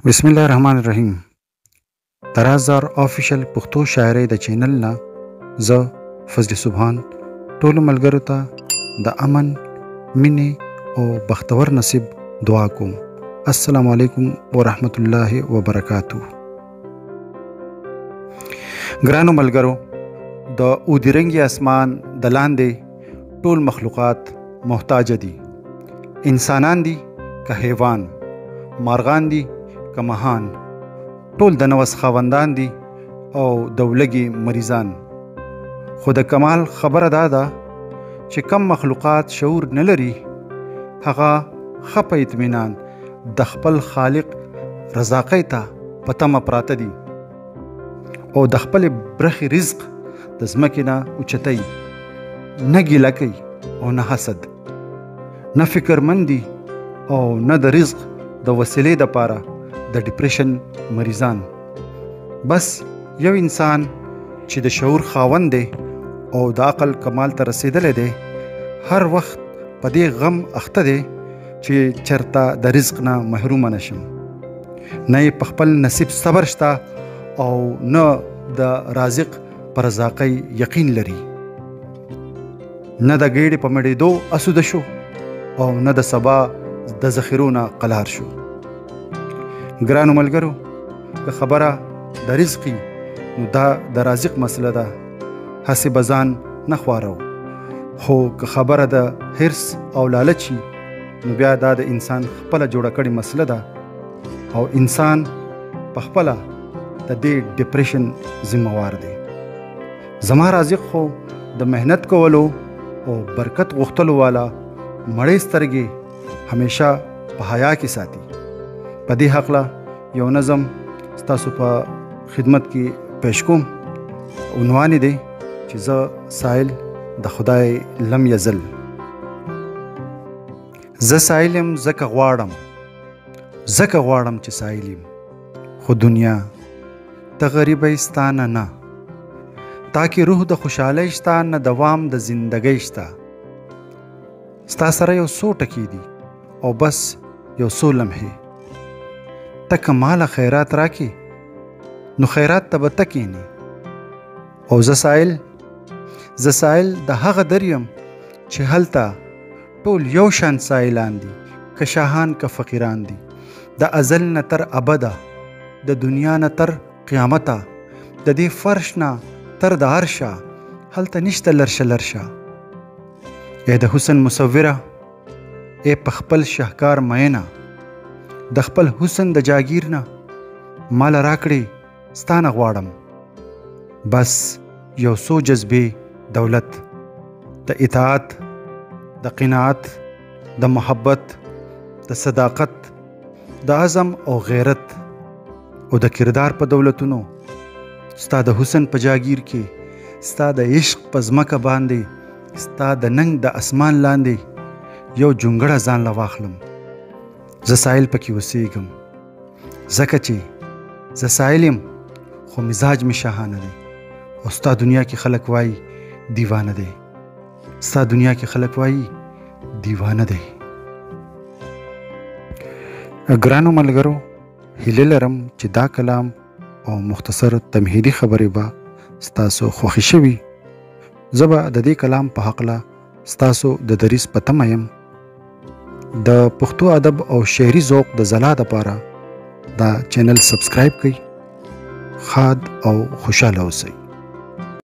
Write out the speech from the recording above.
بسم الله الرحمن الرحیم. د رازدار آفیشل پښتو شاعرۍ د چینل نه زه فضل سبحان ټولو ملګرو ته د امن، مینې او بختور نصیب دعا کوم. السلام علیکم ورحمت الله وبرکاتو. ګرانو ملګرو، د اودرنګي اسمان د لاندې ټول مخلوقات محتاج دي. انسانان دي که حیوان، مارغان دي که مهان، ټول د نوس خاوندان دي او د ولږې مریضان. خو د کمال خبره دا ده چې کم مخلوقات شعور نه لري، هغه ښه په اطمینان د خپل خالق رزاقۍ ته په تمه پراته دي او د خپلې برخې رزق د ځمکې نه اوچتوي. نه ګیله کوي او نه حسد، نه فکرمند دي او نه د رزق د وسیلې دپاره د ډیپریشن مریضان. بس یو انسان چې د شعور خاوند دی او د عقل کمال ته رسېدلی دی، هر وخت په دې غم اخته دی چې چرته د رزق نه محرومه نه شم. نه یې په خپل نصیب صبر شته او نه د رازق پر رزاقۍ یقین لري. نه د ګیډې په مړېدو اسوده شو او نه د سبا د ذخیرو نه قلار شو. ګرانو ملګرو، که خبره د رزق وي نو دا د رازق مسله ده، هسې به ځان نه خوارو. خو که خبره د حرص او لالچ وي نو بیا دا د انسان خپله جوړه کړې مسله ده او انسان په خپله د دې ډپریشن ذمهوار دی. زما رازق خو د محنت کولو او برکت غوښتلو والا مړې سترګې همیشه په حیا کې ساتي. په دې هکله یو نظم ستاسو په خدمت کې پیش کوم. عنوان یې دی چې زه سایل د خدای لم یزل. زه سایل یم ځکه غواړم، ځکه غواړم چې سایل یم، خو دنیا ته غریبه یې ستا نه، نه تا کې روح د خوشحالۍ شته، نه دوام د زندګۍ شته. ستا سره یو څو ټکي دي او بس یو څو لمحې. ته که ماله خیرات راکې نو خیرات ته به ته کښېنې. او زه سایل، زه سایل د هغه در یم چې هلته ټول یو شان سایلان دي، که شاهان که فقیران دي. د ازل نه تر ابده، د دنیا نه تر قیامته، د دې فرش نه تر د عرشه، هلته نشته لرشه لرشه. ای د حسن مصوره، ای په خپل شهکار مینه، د خپل حسن د جاګیر نه ماله راکړې ستا نه غواړم. بس یو څو جذبې دولت، د اطاعت، د قناعت، د محبت، د صداقت، د عزم او غیرت او د کردار په دولتونو، ستا د حسن په جاګیر کې، ستا د عشق په ځمکه باندې، ستا د ننګ د اسمان لاندې یو جونګړه ځان له واخلم. زه سایل پکې اوسېږم، ځکه چې زه سایل یم خو مزاج مې شاهانه دی. او ستا دنیا کې خلک وایي دیوانه دی، ستا دنیا کې خلک وایي دیوانه دی. ګرانو ملګرو، هیله لرم چې دا کلام او مختصر تمهیدي خبرې به ستاسو خوښې شوي. زه به د دې کلام په هکله ستاسو د دریځ په تمه یم. د پښتو ادب او شعري ذوق د ځلا دپاره دا چینل سبسکرایب کړئ. ښاد او خوشحاله اوسئ.